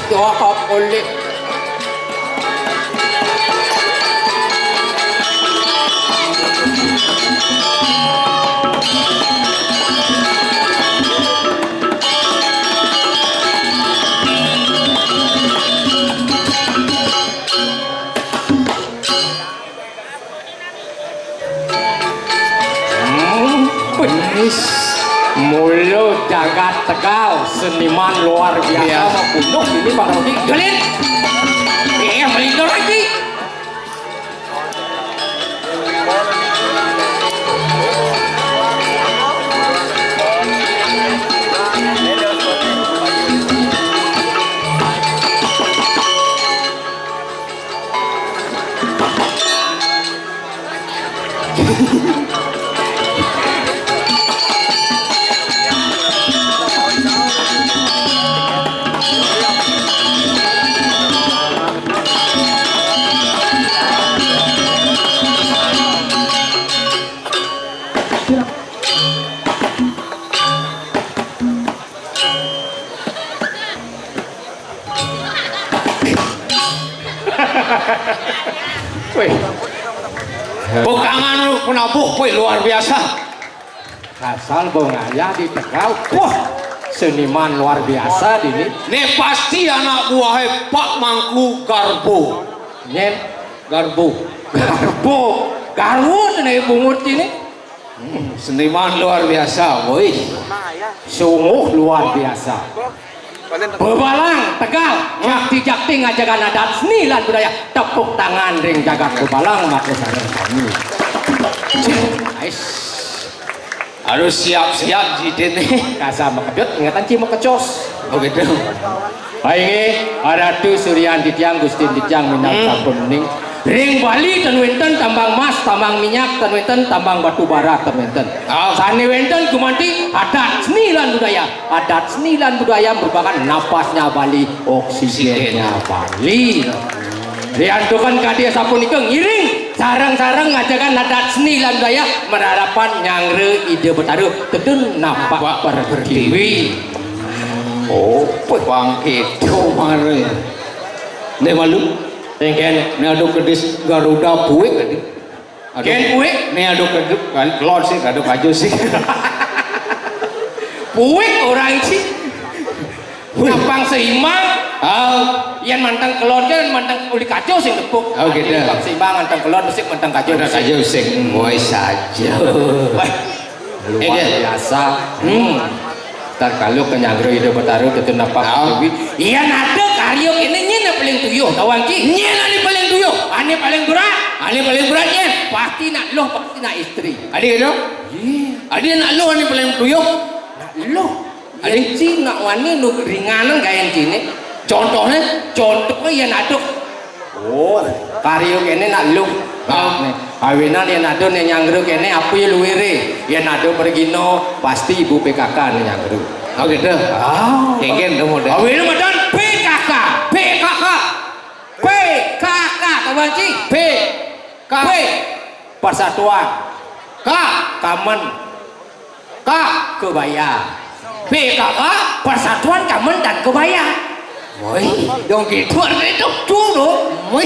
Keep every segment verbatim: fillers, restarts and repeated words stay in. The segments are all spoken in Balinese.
Wahab oleh. Hmm, wis. Mula jagat Tegal, seniman luar biasa. Iya. Mapunuk ini Bang Rogi. Gelin. Eh, melindur lagi. Wih. Bukangan penabuh, wih, luar biasa. Asal bongaya di Tegal. Wah, seniman luar biasa dini. Né pasti anak buahé Pak Mangku Garbo. Nyén. Garbo. Garbo. Garbo né bungut ini. Hmm, seniman luar biasa, woi. Sungguh luar biasa. Bebalang, Tegal, jakti-jakti ngajagan adat seni lan budaya. Tepuk tangan ring jagat Bebalang, maka sareng sami. Ais. Harus siap-siap jidin nih. Kasa makebet, ingatan ci makecos. Oh, gitu. Inggih, Ratu Suryan titiang, Gustin titiang, minab sampun uning. Ring Bali ten wénten tambang mas, tambang minyak, ten wénten tambang batu bara, ten wénten. Ah. Sané wénten gumanti adat seni lan budaya. Adat seni lan budaya merupakan napasnya Bali, oksigennya Bali. Riantukan kadi sapunika ngiring sareng-sareng ngajagan adat seni lan budaya, mararapan nyanggra Ida Betara, tedun napak pertiwi. Oh, pang kéto mare. Né malu. Éngkén. Né adu kedis Garuda puik tadi. Adu. Kén puik? Né adu keduk kan kelon sih, adu kaju sih. Puik orang sih. Puik. Napang seimbang. Ah. Yén manteng kelon kan manteng uli kaju sing tepuk. Oh, gitu. Napang seimbang, manteng kelon mesti manteng kaju. Manteng kaju sing. Woi saja. Wah. Luar biasa. Hmm. Tar kalu ka nyanggra Ida Betara, tedun napak pertiwi. Yén ada karya kéné nyén paling tuyuh, tawang ci. Nyén ané paling tuyuh. Ané paling berat. Ané paling berat nyén. Pasti nak luh, pasti nak istri. Adi kéto? Iya. Adi nak luh ané paling tuyuh. Nak luh. Adi? Yén ci nak wani nu ringanan gaén ciné. Contohné? Contohné yén ada. Oh, karya kéné nak luh. Ah. Nih, awinan yén ada né nyanggra kéné apa ya luwiré? Yén ada pragina, pasti ibu P K K né nyanggra. Oh, gitu. Ah. Kéngkén to model. Awinan madan P K K, P K K. P K K, tawang ci? P. K. P. Persatuan. K. Kamen. K. Kebaya. P K K, Persatuan Kamen dan Kebaya. Woi, dong gitu artinya itu. Tuh, dong. Woi,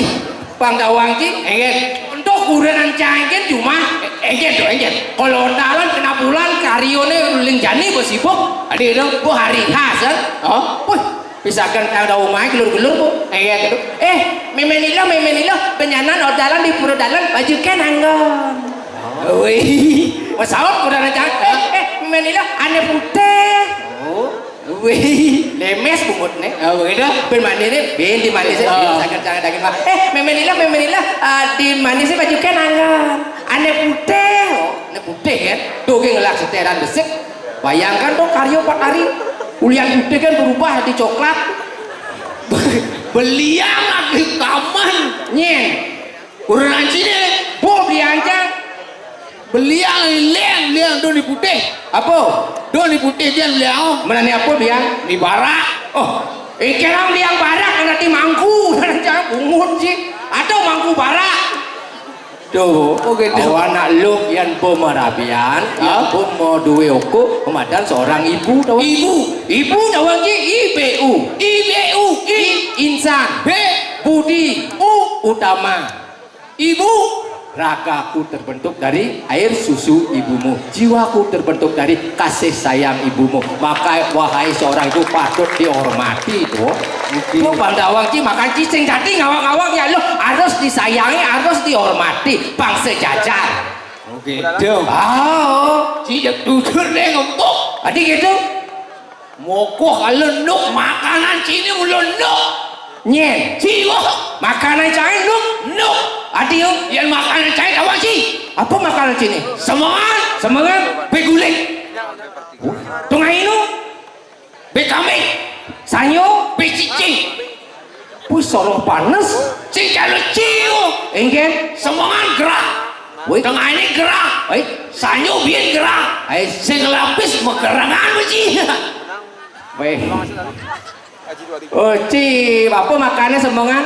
pang tawang ci. Éngkén. Untuk kurenan cangkén cuma. Éngkén to, éngkén. Kalau ondalan kena bulan, karyané ling jani besibuk. Adi dong. Bu hari khas, kan? Oh. Wih, pisakan kang da umahé gelur-gelur, Bu. Éngkén. Eh, mémén ila, mémén ila, benyanan ondalan di pura dalan, baju kén anggon. Wih, masaut kuda rancang. Eh, eh, mémén ila, ané putih. Oh. Wih, lemés bungutné. Oh, begitu. Bén maniné, bén di manisé, oh, bén sangat-sangat daging mah. Eh, mémén ila, mémén ila, ah, di manisé baju kén anggon. Ané putih. Oh, ané putih kan. Tuh, gé ngelak setéran besik. Bayangkan tuh karya Pak Ari. Ulian putih kan berubah jadi coklat. Beliang lagi kamen. Nyén. Urang ancine, Bu, beli ancang. Beli yang leng, leng do ni putih. Apa? Do ni putih dia beli yang. Mana ni apa beli yang? Ni barak. Oh, ikan beli yang barak, mana ti mangku. Jangan bungut sih. Atau mangku barak. Tuh, oh gitu. Awak nak luk yang pemerabian, yang pun mau duwe oko, komandan seorang ibu, tahu? Ibu. Ibu, tahu lagi? I B U. I B U. I. Insan. B. Budi. U. Utama. Ibu. Ragaku terbentuk dari air susu ibumu. Jiwaku terbentuk dari kasih sayang ibumu. Maka, wahai seorang ibu, patut dihormati, tuh. Oke. Tuh, Bang Dawang ki makan cicing, jadi ngawang-ngawang ya lo harus disayangi, harus dihormati. Bangsa jajar. Oke, dong. Ah, oh. Ci jak tutur deh ngempuk. Tadi gitu. Mokoh kalau nuk makanan sini mulu nuk. Nyen. Ci, oh. Makanan cain nuk. Nuk. Adi, oh. Yang makanan cain apa sih? Apa makanan sini? Semengan. Semengan. Beguling. Tungai nu. Be kambing. Sanyo. Be cicing. Wih, soroh panes. Sing kalau ciu. Enggen. Semengan gerah. Wih. Tengah ini gerah. Wih. Sanyo biyen gerah. Ai. Sing lapis megerengan mesti. Wih. Oh, ci, apa makannya semengan?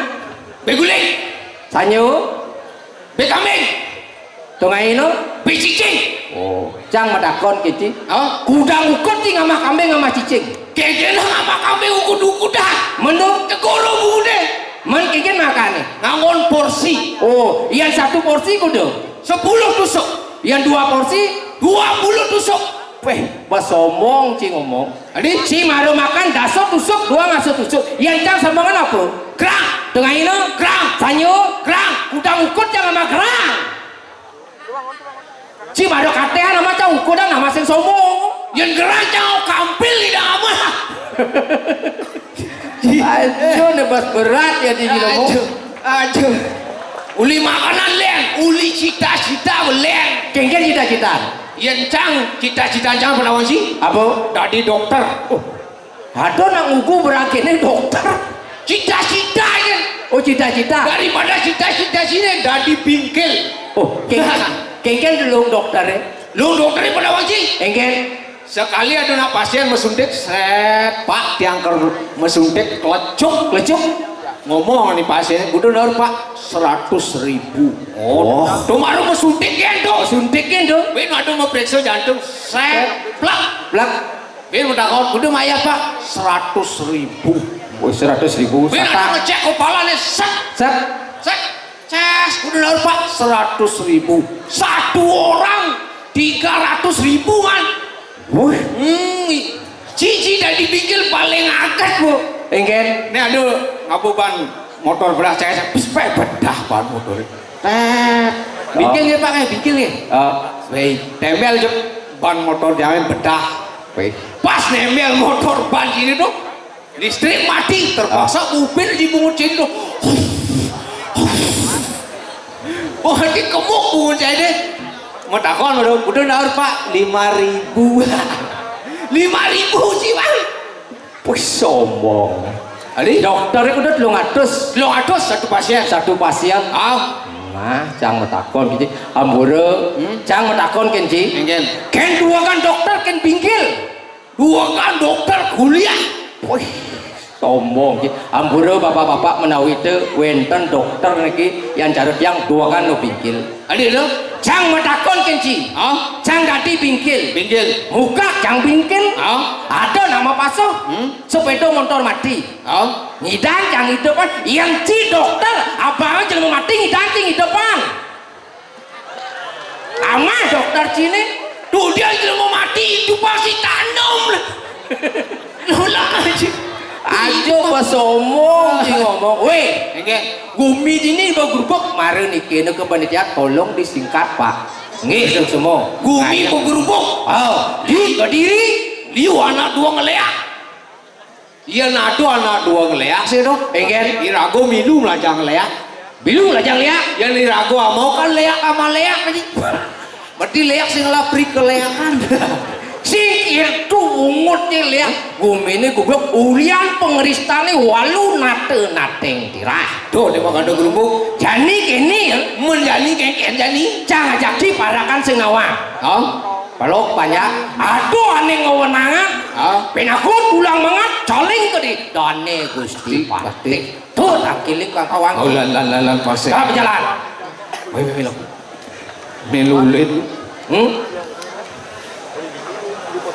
Beguling. Sanyo. Be kambing. Tungai no? Be cicing. Oh, cang matakon kici. Oh? Kudang ukut ci ngamah kambing ngamah cicing. Kegena ngamah kambing ukut-ukut dah. Menu? Tegoro bude. Men kegen makannya. Ngangon porsi. Oh, yang satu porsi kudu. Sepuluh tusuk. Yang dua porsi? Dua puluh tusuk. Weh, basomong ci ngomong. Adi? Ci maro makan daso tusuk, dua ngaso tusuk. Yang cang sama kan apa? Kerang. Tengah ino? Kerang. Sanyo? Kerang. Kudang ukut cang sama kerang. Ci maro katean sama cang ukut dan sama sing sombong. Yang gerang cang kampil tidak apa. Aduh, nebas berat ya di ngomong. Aduh. Aduh. Uli makanan leng, uli cita-cita leng. Kengken cita-cita. Yen cang cita-cita cang penawan sih? Apa? Dadi dokter. Oh. Ada nak ngugu berangkene dokter. Cita-cita yen. Oh, cita-cita. Daripada cita-cita sini dadi bingkil. Oh, kengken, kengken dulu dokter ya. Lu dokter penawan sih? Kengken. Sekali ada nak pasien mesuntik, set, Pak, tiang ker mesuntik, kelecuk, kelecuk. Ngomong nih pasien, "Kudu naur, Pak?" "Seratus ribu." Oh. Tuh baru mesuntik ya tuh. Suntik ya tuh. Win ada mau periksa jantung, set, plak, plak. Win udah kau, "Kudu mayar, Pak?" "Seratus ribu." Oh, seratus ribu. Win ada ngecek kepala nih, set, set, set. Ces, kudu naur, Pak? Seratus ribu. Satu orang tiga ratus ribu kan? Wih. Hmm, cici dan dipikir paling agak, Bu. Engken. Ini aduh, ngapu ban motor belah, ces, pes, pe, bedah ban motor. Tet. Bingkil ya, Pak, ya, bingkil ya. Oh. Wih, tempel, Cuk. Ban motor jangan bedah. Wih. Pas nempel motor ban ini tuh, listrik mati, terpaksa mobil dibungut sini tuh. Wah, dikemuk bungut saya deh. Mau takon, udah, udah naur, Pak, lima ribu. Lima ribu sih, Bang. Wih, sombong. Ali? Dokter itu udah telung atus. Telung atus satu pasien. Satu pasien. Ah. Nah, cang matakon gitu. Ambura, hmm? Cang matakon, Kenji. Engken. Ken dua kan dokter, ken bingkil. Dua kan dokter kuliah. Wih, sombong, Ki. Ampura bapak-bapak menawi te wenten dokter niki yang cara tiang dua kan no bingkil. Adi lo? Cang matakon, Kenji. Hah? Cang dadi bingkil. Bingkil. Muka cang bingkil. Hah? Ada nama pasuh. Hmm? Sepeda motor mati. Hah? Ngidan cang hidupan. Yang ci dokter, abang jelema mati ngidan ci hidupan. Amah dokter cine. Tuh dia jelema mati itu pasti tanom. Nolak aja. Aja pas omong di ngomong. Weh, enggak. Gumi dini bagrubuk mare niki ne ke panitia tolong disingkat, Pak. Nggih, semua. Gumi bagrubuk. Oh, di Kediri liu anak dua ngeleak. Iya, nado anak dua ngeleak sih, no. Engken. Irago milu melajah ngeleak. Milu melajah ngeleak? Ya, irago mau kan leak sama leak tadi. Berarti leak sing labrik keleakan. Sing itu ungutnya leak. Gumine goblok ulian pengeristane walu nate-nateng tirah. Tuh, dia makan dua gerubuk. Jani kene ya. Menjani kengken jani. Cang ajak di parakan sing nawang. Oh? Peluk panjang. Aduh, ane ngewenangan. Hah? Penaku pulang mangat, caling ke di dane Gusti Patih. Tuh, tangkilik kang kawang. Oh, lan, lan, lan, lan, pasik. Kau berjalan. Wih, wih, wih, lo. Melulit. Hmm?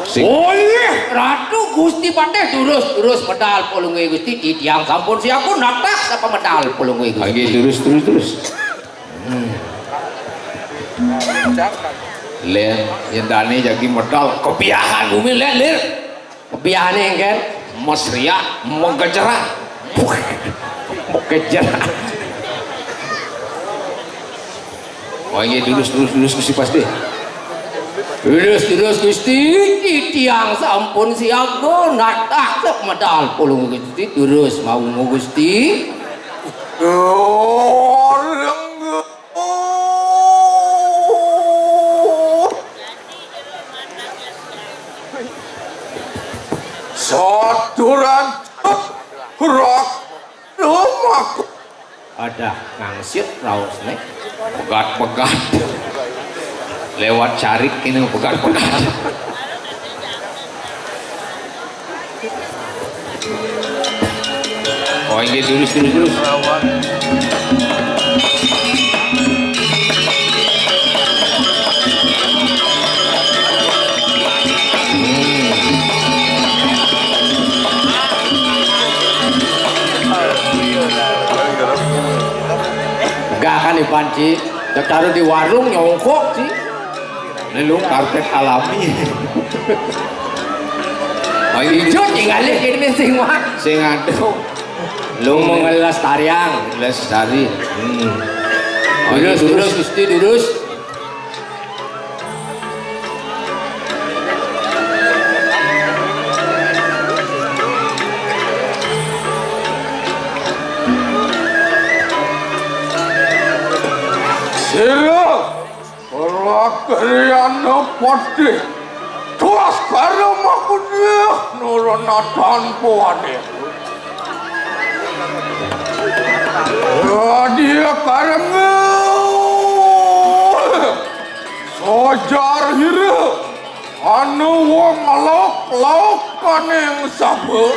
Sing. Oh iya, Ratu Gusti Patih, durus, durus, medal Palungguh Gusti, titiang sampun siaga natah sapa medal Palungguh Gusti. Nggih, durus, durus, durus. Hmm. Lén, yén dané jagi medal, kebiahan bumi, Lén, Lén. Kebiahané engkén mesria, megejeran. Megejeran. Oh iya, durus, durus, durus, Gusti Patih. Durus, durus, Gusti, titiang sampun siaga, natah sapa medal Palungguh Gusti, durus, maungu Gusti. Oh, lengger. Saturan rak lumaku. Adah ngangsit raosné. Pegat-pegat. Lewat carik ini pegat-pegat. Oh, ini terus, terus, terus. Enggak kan, Ipan, Ci? Taruh di warung nyongkok, Ci. Ini lu karpet alami. Oh, ijo tinggalin ini sing mah. Sing aduh. Lu mau ngelestariang. Lestari. Hmm. Oh, durus, durus, Gusti, durus. Sira Ragriyana Patih, tuas karo makudih nurunatan puané. Radia karengé sojar hira anu wong lauk-laukaning saba.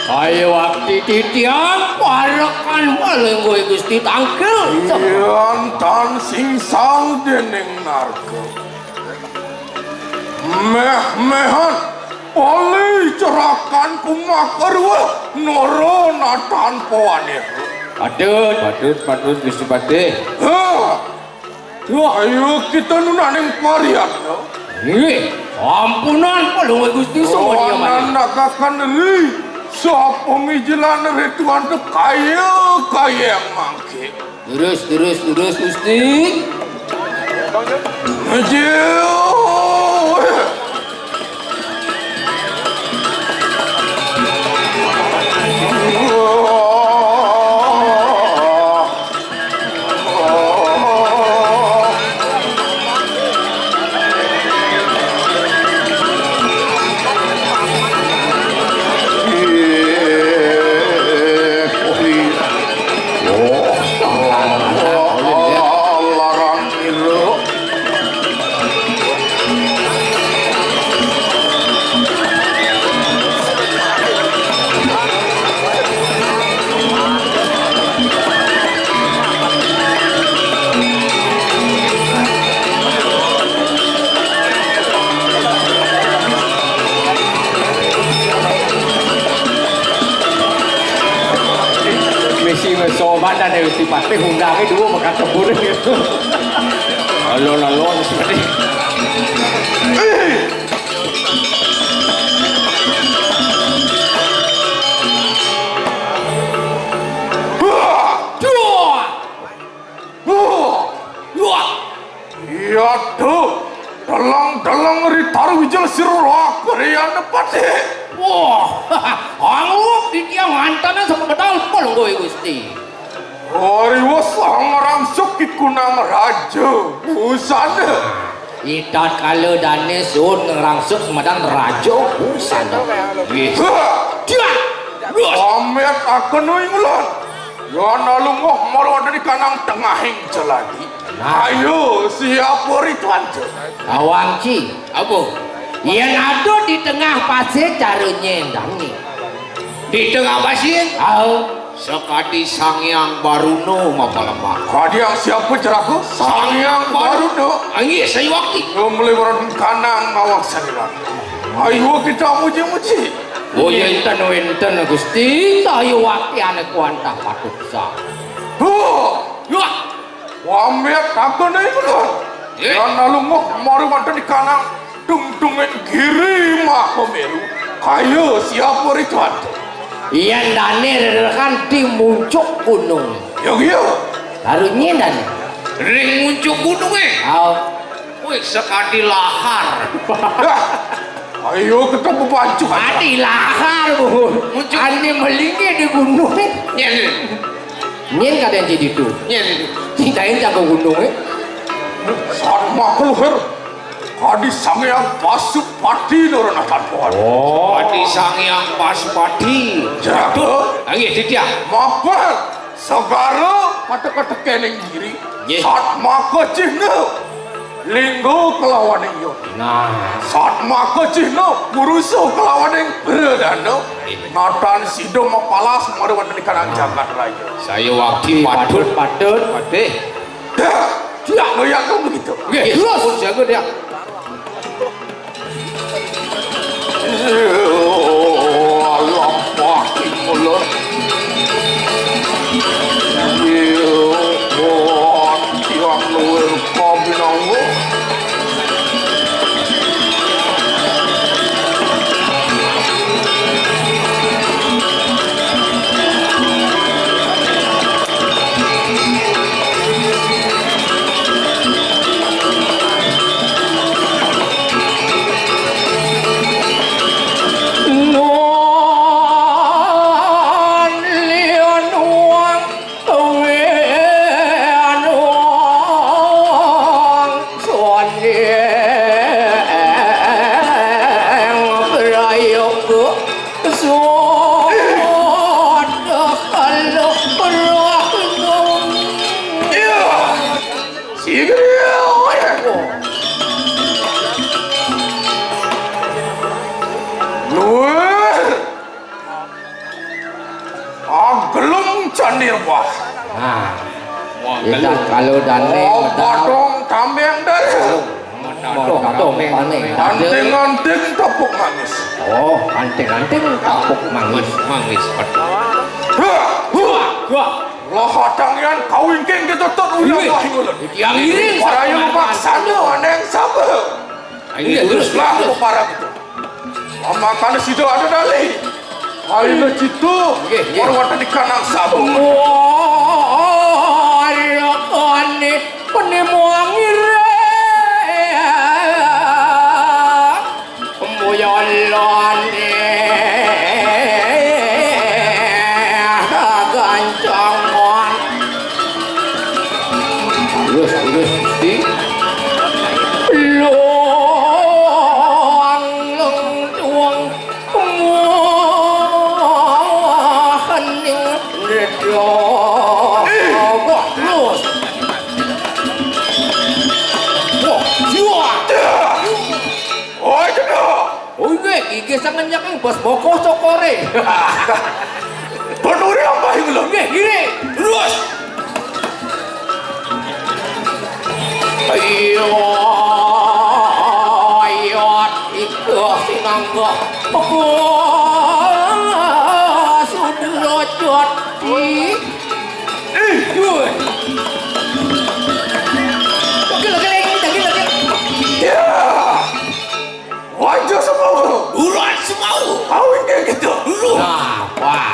Ayo wakti titiang parekan malenggoy Gusti tangkil. Yan tan singsal dening narga. Méh-méhan pali cerakan kumakarwa nara natan pawanira. Patut, patut, patut, Gusti Patih. Hah. Wah, ayo kita nunaning pariyatna. Nggih, ampunan palungguh Gusti sumaniya. Wanandakaken ri, sapa mijilan rituan kaya-kaya mangke. Durus, durus, durus, Gusti. Maju. Misi sobat ada Gusti Patih, undangnya dua bekas kebun gitu. Lalu, lalu, seperti. Wah! Wah! Wah! Iya tuh, deleng-deleng ri Tarwijil sira Ragriyana Patih. Wah, anguwuh titiang mantanan sapa medal palungguh Gusti. Riwes ngrangsuk ikunang raja busana. Itat kala dane sun ngrangsuk madan raja busana. Nggih. Hah! Diah! Lus! Pamit aken ing ulun. Yan alungguh marwada di kanang tengahing jaladi. Nah. Ayo, siapa rituan tu? Awang Ci, apa? Yen ada di tengah pasir cara nyendangi. Di tengah pasir? Au. Sakadi Sang Hyang Baruna mapalemah. Kadi Hyang siapa, Jeraga? Sang Hyang Baruna. Inggih, sayuwakti. Ngemliwuran kanang ngawak sariran. Ayo kita muji-muji. Oh, ya, enten, enten, Gusti. Sayuwakti ané kuantah patut sa. Huh. Wah. Wamit takon ae kula. Nggih. Lan nalungguh mari wonten di kanang dungdunging giri Mahameru. Kaya siapa, Ridwan? Yén dané rerekan di muncuk gunung. Ya, iya. Baru nyinan. Ring muncuk gunungé. Au. Wih, sakadi lahar. Yah. Ayo kita bepancung. Adi lahar, Bu. Muncuk. Ané melingé di gunung. Nyén. Nyén kadén di ditu. Nyén. Sing kain jago gunungé. Satma keluhur. Kadi Sang Hyang Pasupati nurunakan pohon. Oh. Kadi Sang Hyang Pasupati. Jeraga. Aduh, nggih, titiang. Mapan. Segara katek-katekening giri. Nggih. Satma kecihna. Lingga kelawaning yoni. Nah. Satma kecihna purusa kelawaning pradana. Nggih. Natan sida mapalas mara wonten ing kanang jagat raya. Sayuwakti patut, patut, patih. Dah. Siap. Ngoyak begitu. Nggih, terus. Pun jaga dia. Lampah timulun. Tiang luwih kabinanggu. Luwih agelung candi rebah. Nah. Wah, kita kalau dané. Oh, medal. Padang tambeng dal. Padang tambeng. Anting-anting tapuk manis. Oh, anting-anting tapuk manis. Manis, padang. Hah, hah. Wah. Lah, hadang yan kawingking kita tut uyang. Wih. Wah, ingulun. Yang ini para yang paksana aneng sapa? Ayo, terus, terus, lah, terus. Parang itu. Makané sida ada dali. Ayo, Cito. Nggih, nggih. Para wonten di kanang sabu. Warakané penemu angiré. Muyalané gancangan. Terus, terus, Gusti. Luang lengtuang muahening reda. Wah, terus. Wah, jiwa. Oi, cedhak. Oh, nggih, inggih sanget nyaking bos boko cokore. Bonuri ambah iku lho. Nggih, nggih. Terus. Ayo, ayo, iku sinangga. Apa sudra jati? Ih, duh. Oke, oke, lagi, lagi, lagi. Ya. Wajah semua. Buruan semua. Kawin kayak gitu. Dulu. Nah, wah.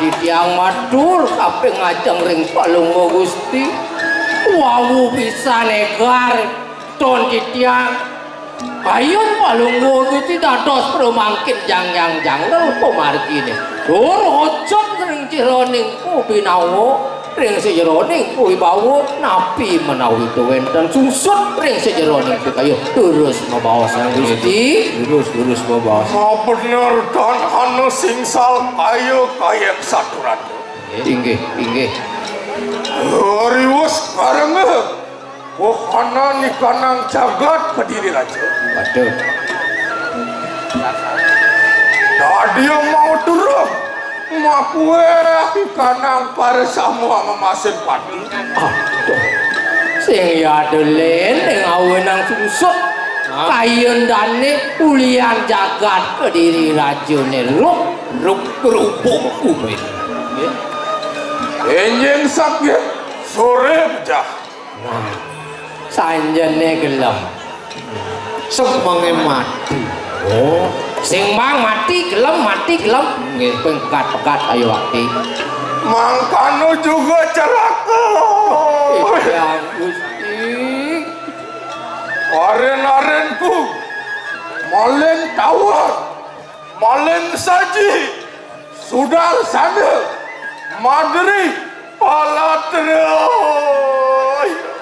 Titiang matur kaping ajeng ring Palungguh Gusti. Wau pisan égar ton titiang. Kayun Palungguh Gusti dados pramangkin jangjang jangel pamarginé. Tur ujug ring jeroning pubinawa, ring sajeroning puwibawa, napi menawi tuwénten sungsut ring sajeroning pikayun. Terus mabaos, Gusti. Terus, terus mabaos. Mabener tan ana singsal kaya kayek saturan. Inggih, inggih. Riwus karengé. Wahana nikanang jagat Kediri Raja. Waduh. Dadi mau turun. Makué nikanang para samuang emasin pati. Aduh. Sing yadelen ning awenang sungsut. Hah? Kayun dané ulian jagat Kediri Rajané ruk, ruk, kerubung kuwi. Enjing sakit, sore pecah. Nah, sanjené gelem. Semengé mati. Oh, sing mang mati, gelem, mati, gelem. Nggih, ping pegat-pegat, ayo, Wakti. Mangkana juga ceraka. Titiang Gusti. Aren-arenku, maling tawar, maling saji, sudarsana, madri, palatra.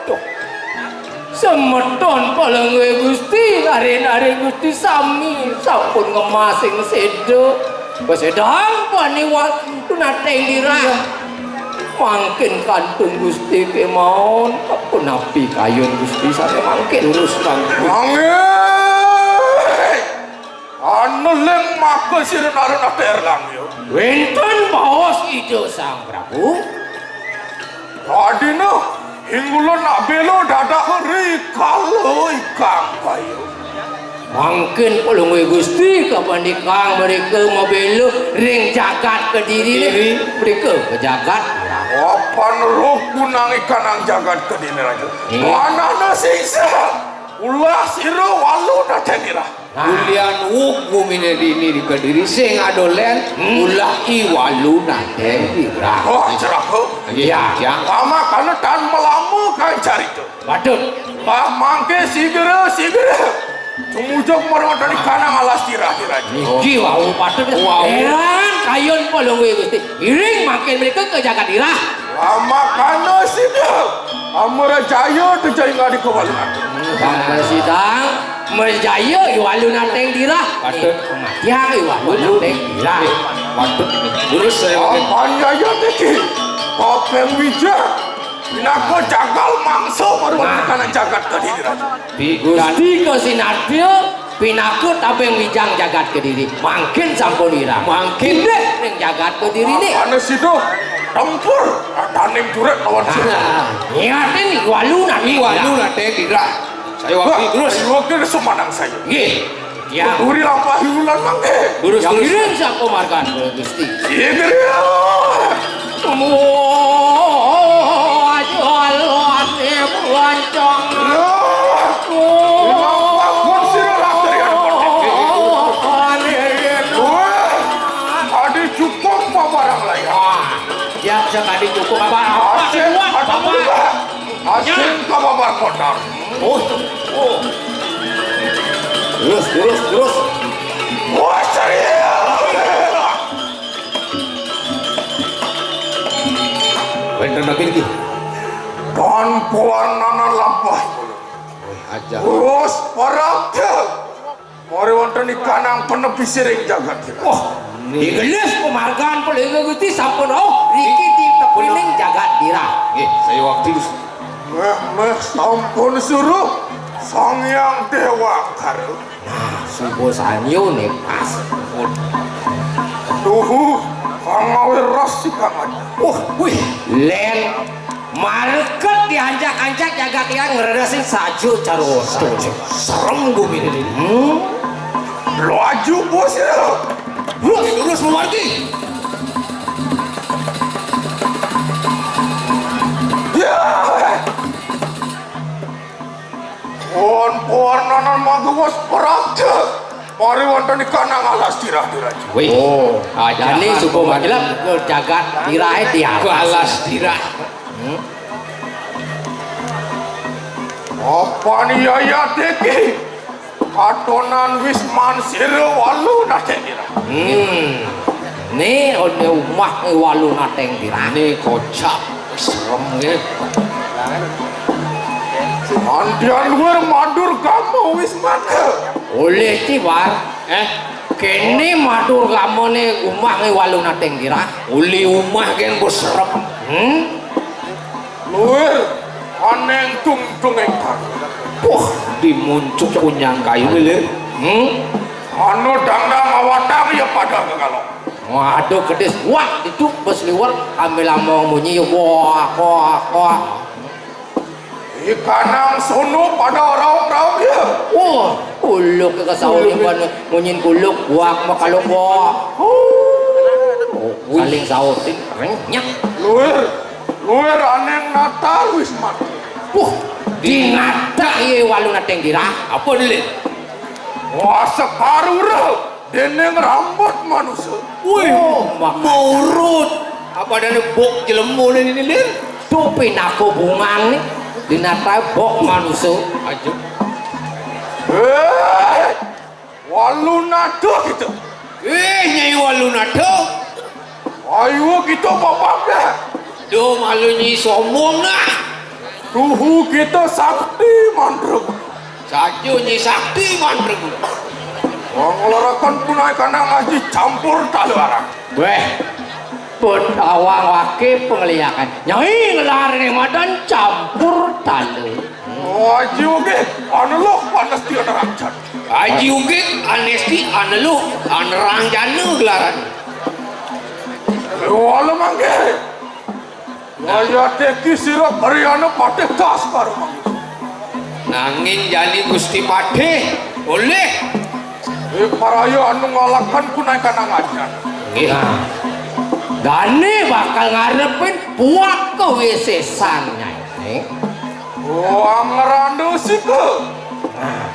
Duh. Semeton Palungguh Gusti, aren-aren Gusti sami sampun ngemasing séda. Pesedang paniwal tunateng dirah. Mangkin kantun Gusti kemawon, punapi kayun Gusti sané mangkin? Terus mangkin. Mangkin. Anu ling maka sira narun ater lang, ya. Wénten baos Ida Sang Prabu. Adina, hinggulun nak bela dadah ri kala ikang kaya. Mangkin Palungguh Gusti kapanikang mereka mabela ring jagat Kediri. Kediri. Mereka ke jagat. Apan roh gunang ikanang jagat Kediri, Raja. Iya. Manana singsa. Ulah sira walu dadan irah. Nah. Ulian wuk guminé dini di Kediri sing adolen, hmm, ulah i walu naten dirah. Oh, ceraka. Iya, iya. Lama kana tan melama kan carita. Waduh. Pak mangke sigera, sigera. Tumujuk marwatani kanang alas dirah, dirah. Niki wau patut. Wau. Heran kayun Palungguh Gusti. Iring mangkin mereka ke jagat dirah. Lama kana sida. Amara jaya tejai ngadi kewalian. Bangsa sidang. Merjaya i walu nanteng dirah. Patut. Matiang i walu nanteng dirah. Patut. Terus saya. Apan jaya tiki. Papeng wija. Pinaka jagal mangsa baru anak jagat tadi dirah. Gusti kasinatya pinaka tabeng wijang jagat Kediri. Mangkin sampun wirang. Mangkin. Inggih ning jagat Kediri nih. Ana sida tempur, taning turut lawan sida. Nah, niatin walu nate. Walu nate dirah. Saya wakil terus. Saya wakil sumanang saya. Nggih. Ya. Duri lampah hiulan mangke. Terus, terus. Ngiring sapa margan, Gusti? Ngiring. Aduh, aduh, aduh, aduh, ancang. Lah, kenapa pun sira raterian merdeka? Wah, adi cukup pabarang layar. Wah, ya, bisa tadi cukup apa? Apa? Asin, aduh, apa? Asin kababar kotor. Oh, oh. Terus, terus, terus. Wah, cari. Wénten napi niki? Don pewarnana lampah. Wih, aja. Terus, parabda. Mari wonten ikanang penepi siring jagat dirah. Wah, digelis pamargan Palungguh Gusti sampun rauh riki di tepining jagat dirah. Nggih, saya waktu. Meh, meh, sampun suruh Sang Hyang Dewa Kara. Nah, subuh sanyo nih pas. Tuhu, pangawi ras si Kang Aji. Wah, wih, len. Mareket diancak-ancak jagat yang ngreresin saja cara otot. Serem gumi ini. Hmm. Laju bos ya. Lurus, lurus memargi. Ya. Pon-pon nanan mangga wis perang. Mari wonten ikan nang alas tirah-tirah. Wih. Oh, ajane suka majelep ke jagat tirahe tiang. Alas tirah. Hmm? Apa ni ayat iki? Katonan Wisman sira walu nate tirah. Hmm. Ni one umah walu nateng tirah. Ni kocap serem nggih. Andian luar mandur kamu Wisman. Oleh tibar, eh, kene matur kamane umah nge walu nateng tirah. Uli umah gen bos serem. Hmm? Luwir, aneng tung-tung engkang. Wah, dimuncuk kunyang kayu, Lir. Hmm? Anu dangdang awatang ya pada kekalo. Waduh, kedis. Wah, itu bes liwat, ambil among munyi, wah, wah, wah. Ikanang sono pada raung-raung ya. Wah, uluk ke saur iban munyin kuluk, wah, makaluk, wah. Oh, saling saur, sing, renyah. Luwir, luwir aneng natar wis mati. Wah, dinatak ye walu nateng tirah. Apa, Lir? Wah, sekarura dening rambut manusa. Wih, oh, makanya. Maurut. Apa adane bok jelema ne ini, Lir? Tuh pinaka bungan nih. Dinatak bok manusa. Aja. Eh, walu nada kita. Eh, Nyai walu nada. Ayo kita bapak dah. Duh, malu Nyi sombong nah. Tuhu kita sakti mantra. Saja Nyi sakti mantra. Wong larakan punai kanang aji campur talu arang. Weh, pun awang wake pengliakan. Nyai ngelar ning madan campur talu. Oh, aji oke, anu loh panas dia nerangkan. Aji oke, anesti, anu loh, anerang jana gelaran. Wala mangke. Wayah teki sira Karyana Patih das karo mangke. Nanging jani Gusti Patih oleh. Eh, paraya anu ngalakan kunaikan angajan. Nggih. Nah. Dane bakal ngarepin buat kewisesan, Nyai. Oh, angranda sika. Nah.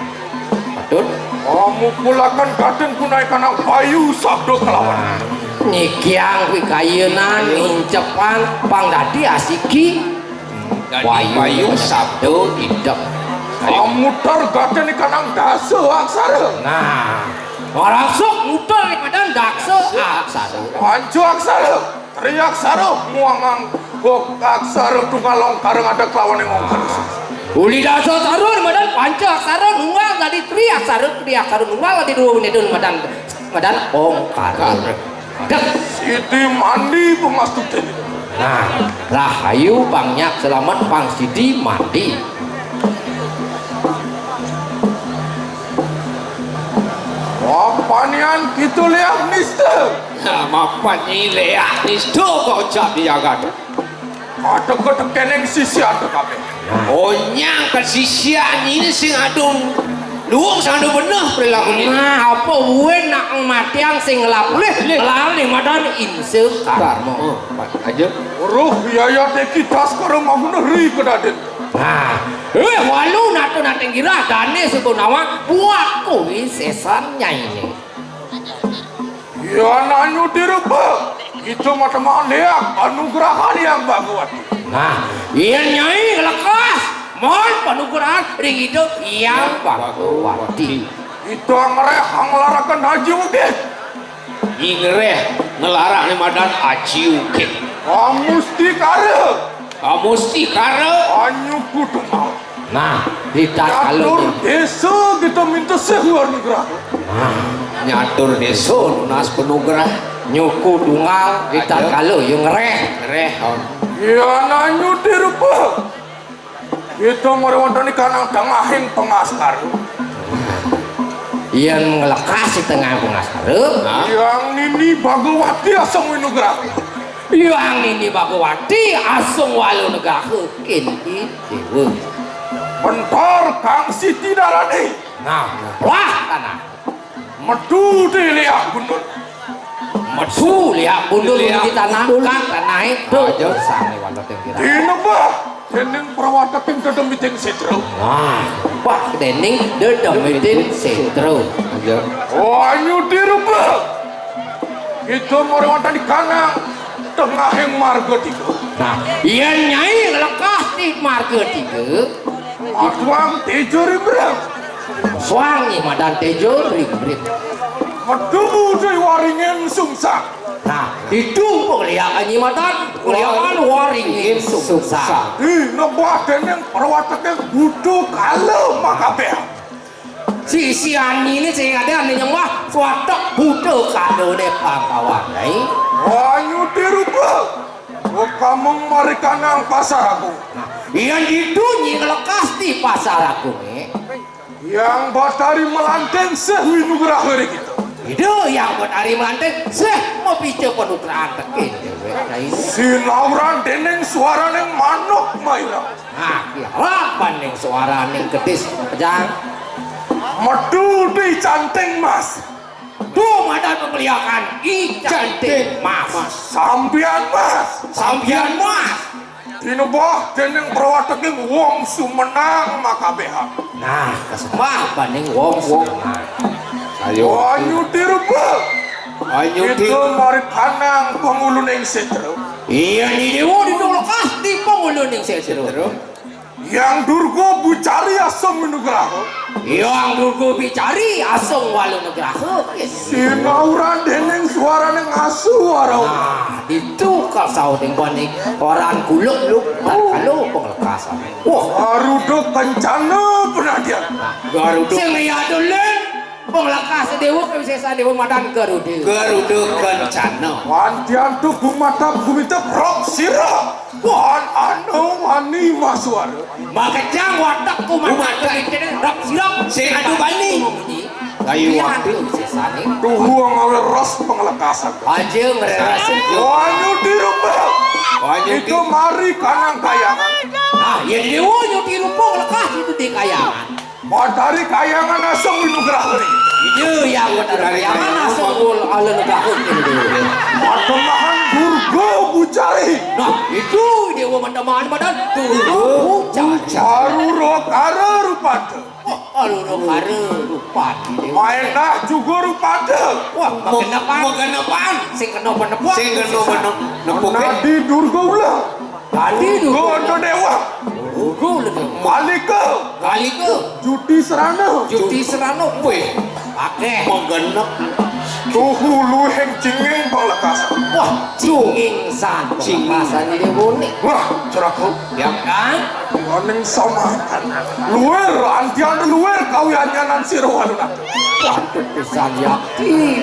Patut. Oh, mukulaken kaden kunaikan bayu sabda kelawan. Nah. Nyikiang pikayunan, incepan, pang dadi asiki. Dadi bayu sabda idep. Amutar gaden ikanang dasa aksara. Nah, ngrangsuk mutar ing madan daksa aksara. Panca aksara, tri aksara, muangang bok aksara tunggal ongkar ngadeg lawan ing ongkar. Uli dasa aksara ing madan panca aksara nunggal dadi tri aksara, tri aksara nunggal dadi dua wineda ing madan, madan ongkar. Dek. Sidi mandi pemastutin. Nah, rahayu pang nyak selamet pang sidi mandi. Wapanian kita leak nista. Nah, mapan ni leak nista kau cap di jagat. Ada ketekeneng sisi ada kabeh. Onyang kesisian ini sing adung luwung sing adung beneh perilaku ini. Nah, apa buin nak matiang sing ngelap lih, lih. Kelar nih madan inse karma. Oh, aja. Roh yaya teki das karo mangune ri kedaden. Nah, eh, walu natu nating girah dane suku nawang buat kuwi sesan nyaine. Yan anyu dirupa, kita matamaan leak anugrahan yang Bhagawati. Nah, yen nyai lekas, mohon panugrahan ring Ida yang Bhagawati. Kita ngreh nglaraken haji mungkin. Ngreh nglarak ne madan aji ukit. Amustikara. Amustikara. Anyu kudu mau. Nah, di tatkala nyatur desa kita minta sehuar nugrah. Nah, nyatur desa nunas penugrah. Nyuku tunggal di tatkala ya ngreh. Ngreh, oh. Ya nanyu dirupa. Kita mari wonten ing kanang tengahing pengaskar. Yen nglekas di tengah pengaskar. Hah? Yang nini Bhagawati asung winugraha. Yang nini Bhagawati asung walu nugraha kinti dewa. Bentar Kang Siti Darani. Nah, wah tanah. Metu di liak gundul. Metu liak gundul di tanah, Kang, tanahe. Aja sane wonten ing kira. Dinebah. Dening prawateking dedemiting sétra. Wah, wah, dening dedemiting sétra. Iya. Wah, nyudi rupa. Kita mari wonten di kanang tengahing marga tiga. Nah, yen Nyai lekas di marga tiga, aduang tejo rimrang. Suang Nyi Madan tejo rimrip. Metu mudai waringin sungsang. Nah, itu pengliakan Nyi Madan, pengliakan waringin sungsang. Di nembah dening prawateking buta kala makabeh. Sisian ini sing ada ane nyembah suatek buta kala de Pangkawan, Nyai. Wah, nyudi rupa. Kamung mari kanang Pasar Agung. Nah, yen itu Nyi ngelekas di Pasar Agung, eh. Yang Batari Melanting sih winugraha ri kita. Ida yang Batari Melanting sih mapica panugrahan tekin dewek, Nyai. Sinauran dening suaraning manuk mairang. Nah, kira paning suaraning kedis pejang. Metu di canting mas. Tuh madan pemeliakan I Canting Mas. Sampian mas. Sampian Mas. Tinebah dening prawateking wong sumenang makabehan. Nah, kesembah baning wong sumenang. Ayo. Wanyuti rupa. Wanyuti. Kita mari kanang penguluning setra. Iya, ni dewa di lekas di penguluning setra. Yang Durga Bucari asung nugraha. Yang Durga Bucari asung walu nugraha. Sinauran dening suaraning asu waro. Nah, itu kasau ding bani orang kuluk lu kalau penglekasan. Wah, Garuda Kencana penadian. Garuda. Sing iya dulin. Penglekas dewa kewisesan dewa madan Garuda. Garuda Kencana. Wantian tu gumatap gumitep rok sira. Wan anu wani masuara. Makejang watak gumatap gumitep rok sira. Sing adu bani. Kayu waktu sesane. Tuhu ngawe ros penglekasan. Aja ngereres. Wanyu dirupa. Wanyu itu di- mari kanang kayangan. Nah, ya dewa nyuti rupa lekas itu di kayangan. Matahari kayangan asung di nugraha ri. Iya, yang matahari kayangan asung ul ala nugraha ri. Matemahan Durga Bucari. Nah, itu dewa matemahan madan Durga Bucari. Arura kara rupata. Oh, arura kara rupata. Maenah juga rupata. Wah, magenepan. Magenepan. Sing kena penepuk. Sing kena penepuk. Nadi Durga ulah. Tadi tu. Gondo Dewa. Gondo Dewa. Kalika. Kalika. Juti Serana. Juti Serana. Weh. Pakai. Menggenep. Tuhu luhing cinging panglekas. Wah, cinging san. Cinging san ini unik. Wah, ceraku. Ya kan? Waning sama. Luwer, antian luwer, kawianyanan sira waluna. Waduh, pisan yakti.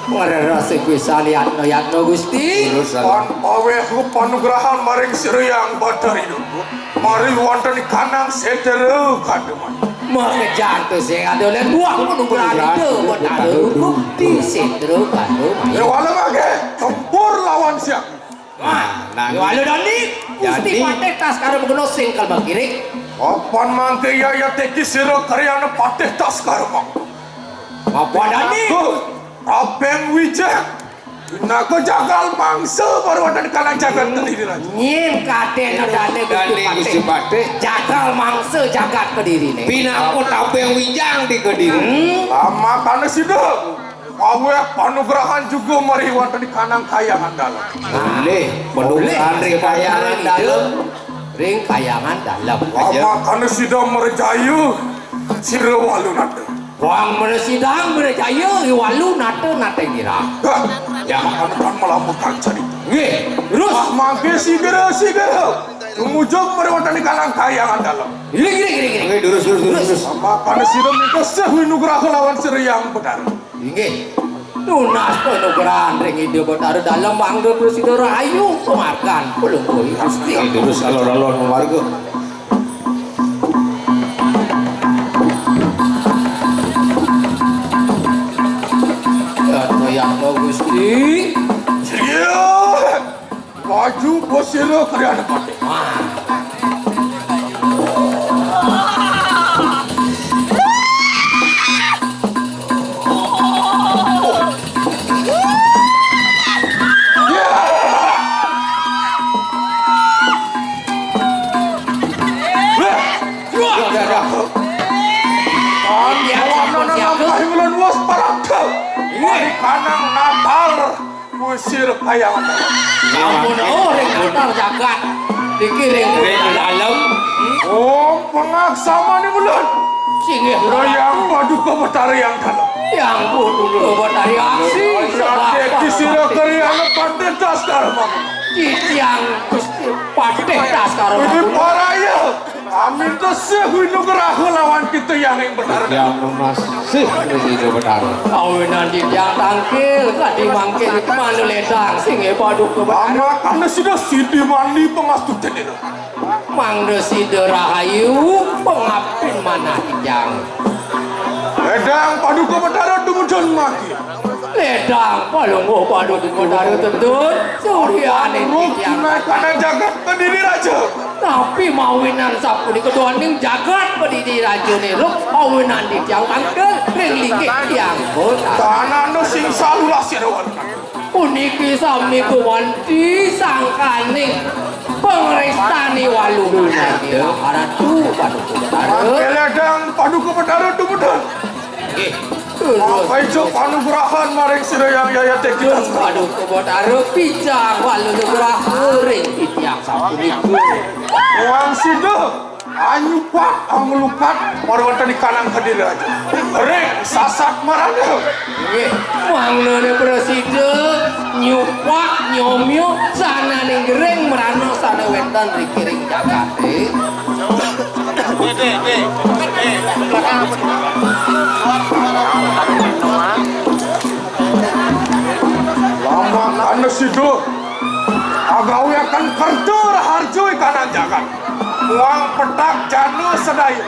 Ngereresi pisan yatno-yatno, Gusti. Terus, Pon paweh panugrahan maring sira yang Batari Durga. Mari wonten ing kanang sedera kademen. Makejang to sing ada oleh buah panugrahan itu, Batara Durga di sedera kademen. Ya, wala mangke tempur lawan siang. Wah, nah, walu dandi, Gusti Patih Taskara Maguna sing kalbang kirik. Papan mangke ya ya teki sira karyana Patih Taskara Maguna. Papan dandi. Abeng Wijang. Pinaka jagal mangsa baru ada di kalang jagat Kediri raja. Nyim kadene dane Gusti Patih. Jagal mangsa jagat Kediri ne. Pinaka tabeng wijang di Kediri. Hmm. Lama kana sida. Aweh panugrahan juga mari wonten di kanang kayangan dalem. Boleh, panugrahan ring kayangan dalem. Ring kayangan dalem. Lama kana sida merjaya sira walu nata. Wang meresidang merjaya i walu nata nata ngira. Hah, ya, kan melambangkan cerita. Nggih, terus. Wah, mangke sigera, sigera. Tumujung mari wonten di kalang kayangan dalem. Giring, giring, giring, giring. Oke, terus, terus, terus, terus. Apa kana sira mingkesih winugraha lawan sira yang benar. Inggih. Tunas panugrahan ring Ida Betara Dalem mangda prasida rahayu pamargan pelungguh Gusti. Terus alon-alon mamarga. Yatno, yatno, Gusti. Iya. Maju pasira kriana patih. Kanang natar ngusir kayang. Ampun, oh, ring natar jagat. Dikiring ring dalem. Oh, pangaksamane ulun. Singgih Hyang Paduka Betara yang dalem. Hyang Paduka Betara yang aksi. Sira keriana patih daskara. Titiang Gusti patih daskara. Ini paraya. Amin tesih winugraha lawan kita yang ing benar. Yang masih winugraha benar. Awinan titiang tangkil, kadi mangkin manu ledang, singgih Paduka Betara. Amakana sida sidi mandi pamastutin ira. Mangda sida rahayu, pangaptin manah titiang. Ledang Paduka Betara tumujun mati. Ledang Palungguh Paduka Betara tetun, suryaning titiang kana jagat Kediri Raja. Tapi mawinan sapunika duaning jagat Kediri Raja niruk, awinan titiang tangkil ring linggih tiang kota. Tanana sing salulah sira. Puniki sami gumanti sangkaning pangrestan i waluh. Ratu Paduka Betara. Ledang Paduka Betara tumudun. Nggih. Apa itu panugrahan maring sira yang yayate kita? Paduka Betara pijang waluh nugraha ring titiang sapunika. Wang sida anyupak anglukat marwatan di kanang Kediri Raja. Ring sasat marana. Nggih, mangnane prasida nyupak nyomyo sananing gering mrana sane wenten ring kiring jagate. Lamak ane sida agawe akan kerja raharja ikanan jagat. Muang petak jana sedaya.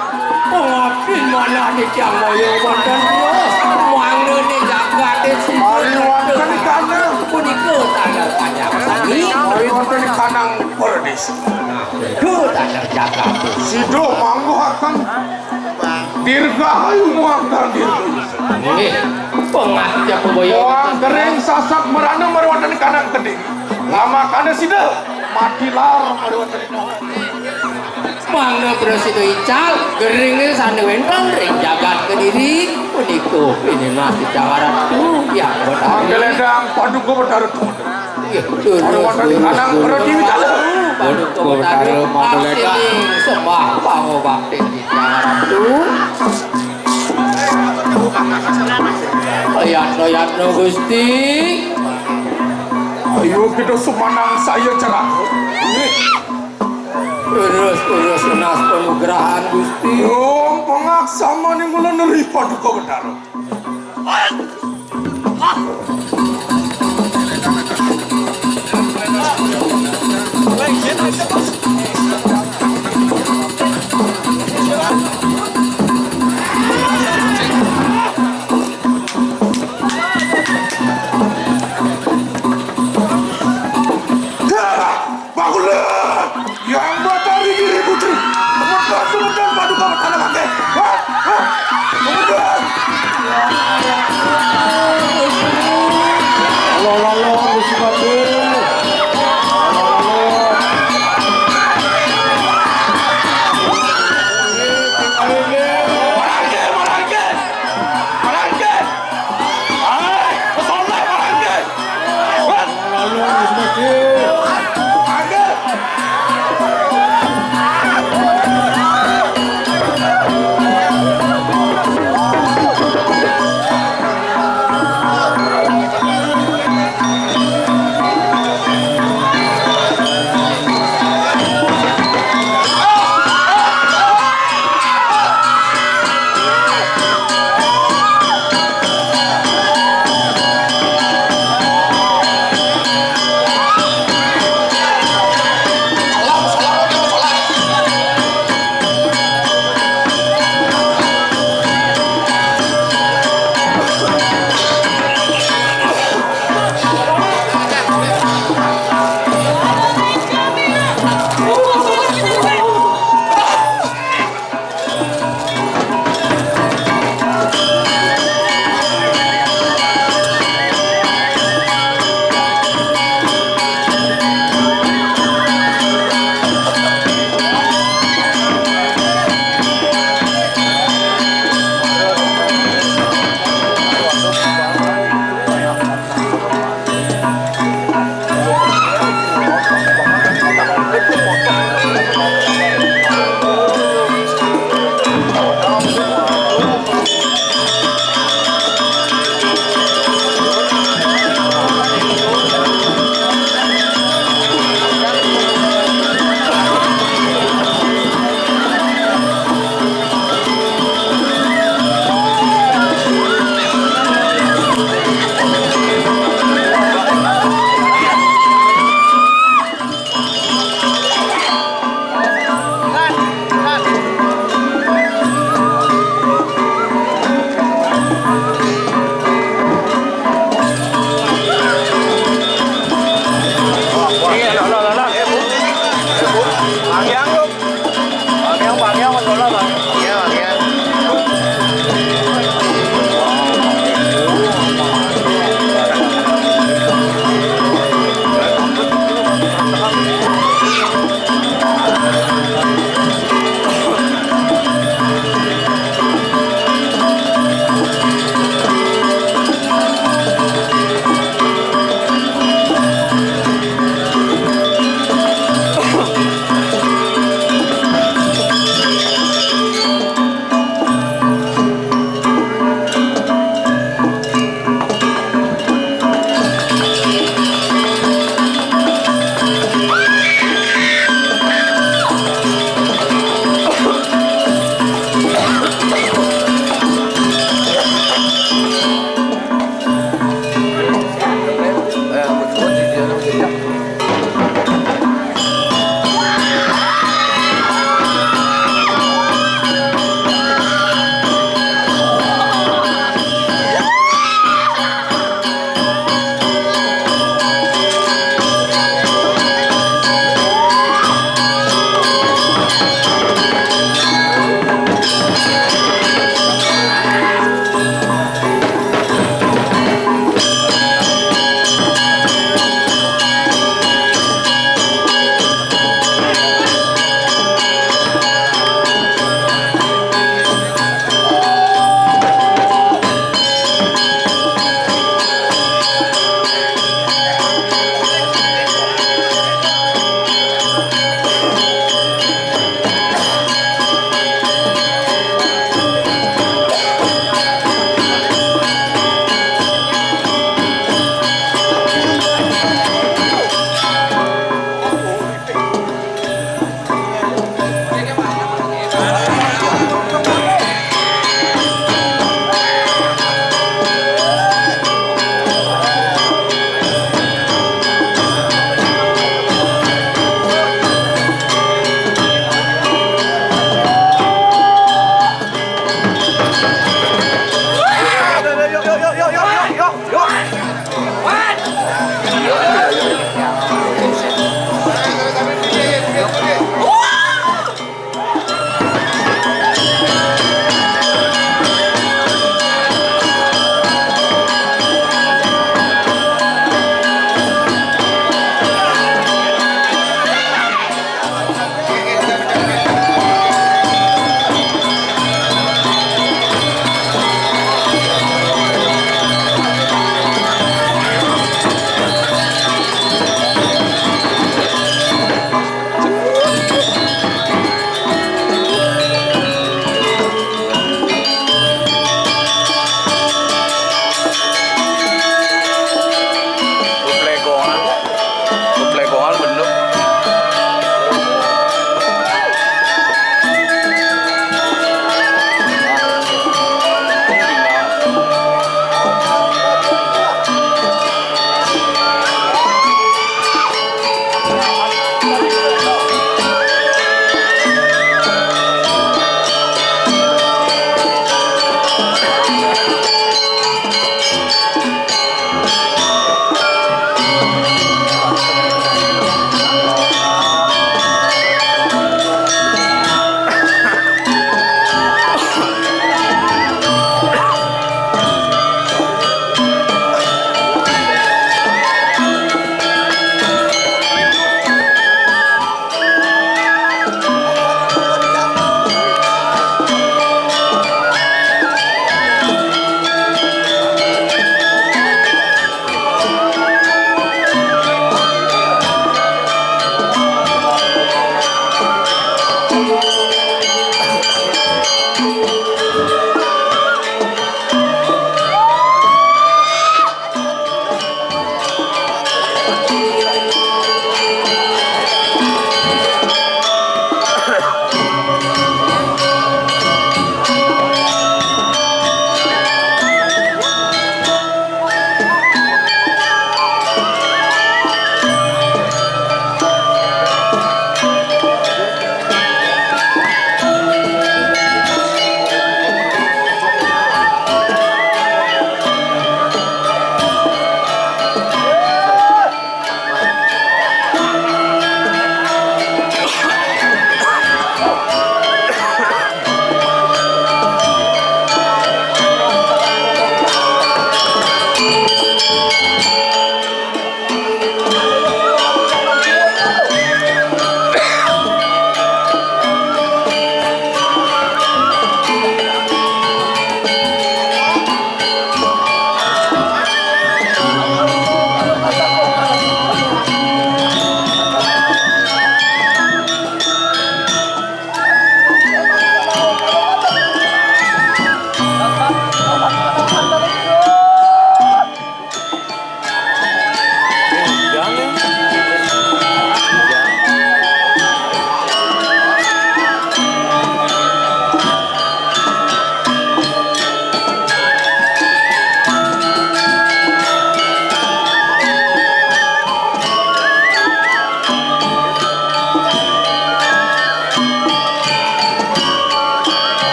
Pengabdi manah titiang moyo wonten tios. Muang nene jagate sida. Mari wonten kanang. Punika tandar panjang sami. Mari wonten kanang perdesa. Nah, itu tandar jagate. Sida mangguhaken dirgahayu muang dirgahayu. Nggih. Pengabdi boyo. Muang kering sasat merana mari wonten kanang Kediri. Lamakane sida mati lar mari wonten. Mangda prasida ical, geringe sane wenten ring jagat Kediri punika pinenah dicawaratu yang betara. Mangda ledang Paduka Betara. Nggih, terus, terus, terus. Paduka Betara, mangda ledang. Arsining sembah pangobakti dicawaratu. Yatno, yatno, Gusti. Ayo kita sumanang saya cerak. Terus, terus, tunas panugrahan, Gusti. Om pangaksamane mula neri Paduka Betara. Bakulah! Yang Batari Giri Putri! Medan, medan, Paduka Betara Kakek! Hah? Hah? Medan! Lo, lo, lo, Gusti Patih! Lo, lo, lo! Marangke, marangke! Marangke! Ai, pesona marangke! Lalu, Gusti. Angger. Bà Kiang không? Bà Kiang, bà Kiang, mình có là bà Kiang. Bà Kiang, bà Kiang.